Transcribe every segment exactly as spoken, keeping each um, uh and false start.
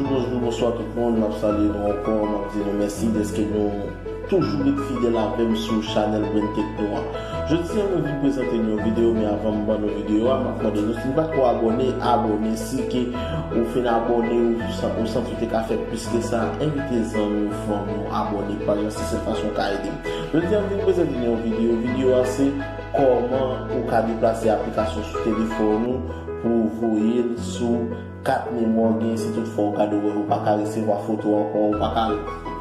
Bonjou, bonswa tout moun, m ap salye nou ankò, m ap di nou mèsi dèske nou toujou ret fidèl avè m sou chanèl Brain Tech nou an. Jodi a, mwen vin prezante nou yon videyo, men avan m ban nou videyo a, m ap mande nou, si n pa t ko abòne, abòne. Si ke ou fin abòne, ou san-, ou santi w te ka fè plis ke sa, envite zanmi w, fanmi w abòne paj la, se sèl fason w ka ede m. Jodi a, m vin prezante nou yon videyo. Videyo a se kòman ou ka deplase aplikasyon sou telefòn ou pou w voye l sou kat memwa w gen, si tout fwa w gade w wè ou pa ka resevwa foto ankò, ou pa ka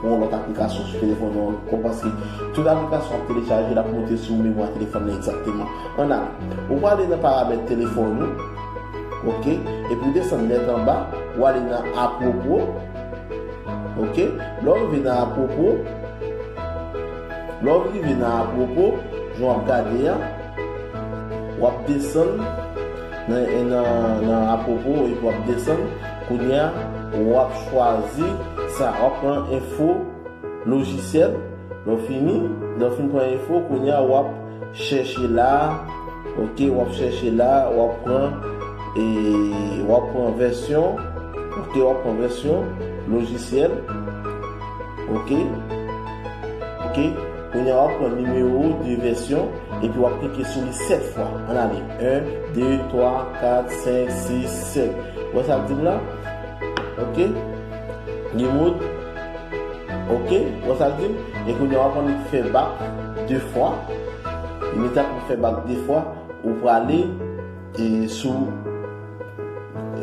pran lòt aplikasyon sou telefòn ou ankò, paske tout aplikasyon ap telechaje, l ap monte sou memwa telefòn nan egzakteman. Ann ale. Ou prale nan paramèt telefòn ou, oke? Epi w desann nèt anba, w ale nan apwopo, oke? Lè w rive nan apwopo, lè w rive nan apwopo, jan w ap gade a, w ap desann nan, nan, nan apwopo, epi w ap desann. Kounye a, w ap chwazi sa, w ap pran enfo lojisyèl. Lè w fini, lè w fin pran enfo, kounye a, w ap chèche la, oke, w ap chèche la, w ap pran, e, w ap pran vèsyon, oke, w ap pran vèsyon lojisyèl, oke, oke, kounye a, w ap pran nimewo de vèsyon, epi w ap klike sou li sèt fwa. Ann ale, en, de, twa, kat, senk, sis, sèt. Wè sa l di m la? Oke? Remove. Oke? Wè sa l di m? E kounye a w ap annik fè bak de fwa. Imedyatman w fè bak de fwa, ou prale, e, sou,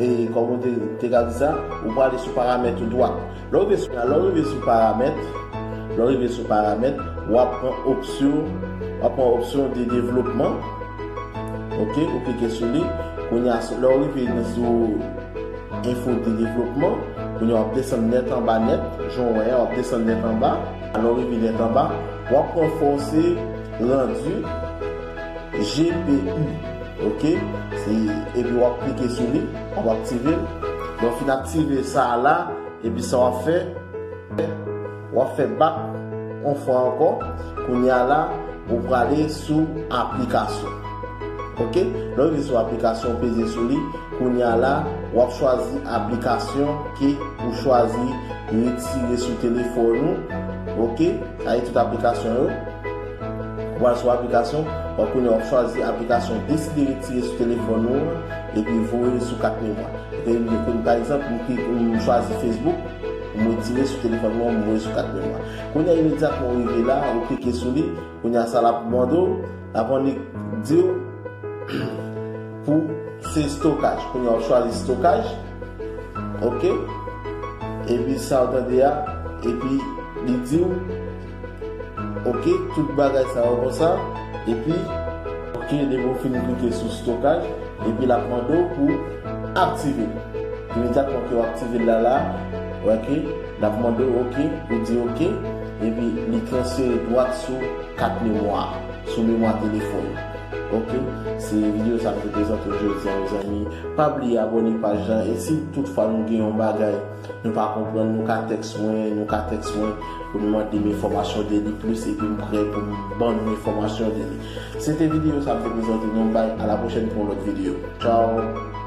e, kòman w te, te ka di sa? Ou prale sou paramèt ou dwat. Lè w rive sou, lè w rive sou paramèt, lè w rive sou paramèt, w ap pran opsyon, w ap pran opsyon de devlopman. Oke, ou klike sou li. Kounye a, lè w rive nan sou enfo de devlopman, kounye a w ap desann nèt anba nèt, jan w wè a, w ap desann nèt anba. Lè w rive nèt anba, w ap pran fòse randi G P U. Oke? Se, epi w ap klike sou li, w ap aktive l. Lè w fin aktive sa a la, epi sa w ap fè, w ap fè bak yon fwa ankò. Kounye a la, ou prale sou aplikasyon. Oke? Lè w rive sou aplikasyon, ou peze sou li. Kounye a la, w ap chwazi aplikasyon ke ou chwazi retire sou telefòn ou. Oke? Sa e tout aplikasyon yo. Ou pral sou aplikasyon, w ap kounye a w ap chwazi aplikasyon deside retire sou telefòn ou an, epi voye sou kat memwa. Epi, epi, pa egzanp, m klik, m chwazi Facebook, m retire sou telefòn mwen, m voye sou kat memwa. Kounye a, imedyatman ou rive la, ou klike sou li, kounye a sa l ap mande w, l ap annik di w pou se stokaj. Kounye a w ap chwazi stokaj, oke? Epi sa w tande a, epi li di w, oke, tout bagay sa yo konsa, epi, oke, depi w fin klike sou stokaj, epi l ap mande w pou aktive l. Imedyatman ke w aktive l la, la, oke, l ap mande w, oke, ou di oke, epi li transfere dwat sou kat memwa, sou memwa telefòn. Oke, se videyo sa m te prezante w jodi a, mezanmi. Pa bliye abòne paj la, e si toutfwa nou gen yon bagay nou pa konprann, nou ka tèks mwen, nou ka tèks mwen pou nou mande m enfòmasyon de li plis, epi m prè pou m ban nou enfòmasyon de li. Se te videyo sa m te prezante nou, m bay a la pwochèn pou yon lòt videyo. Tchao!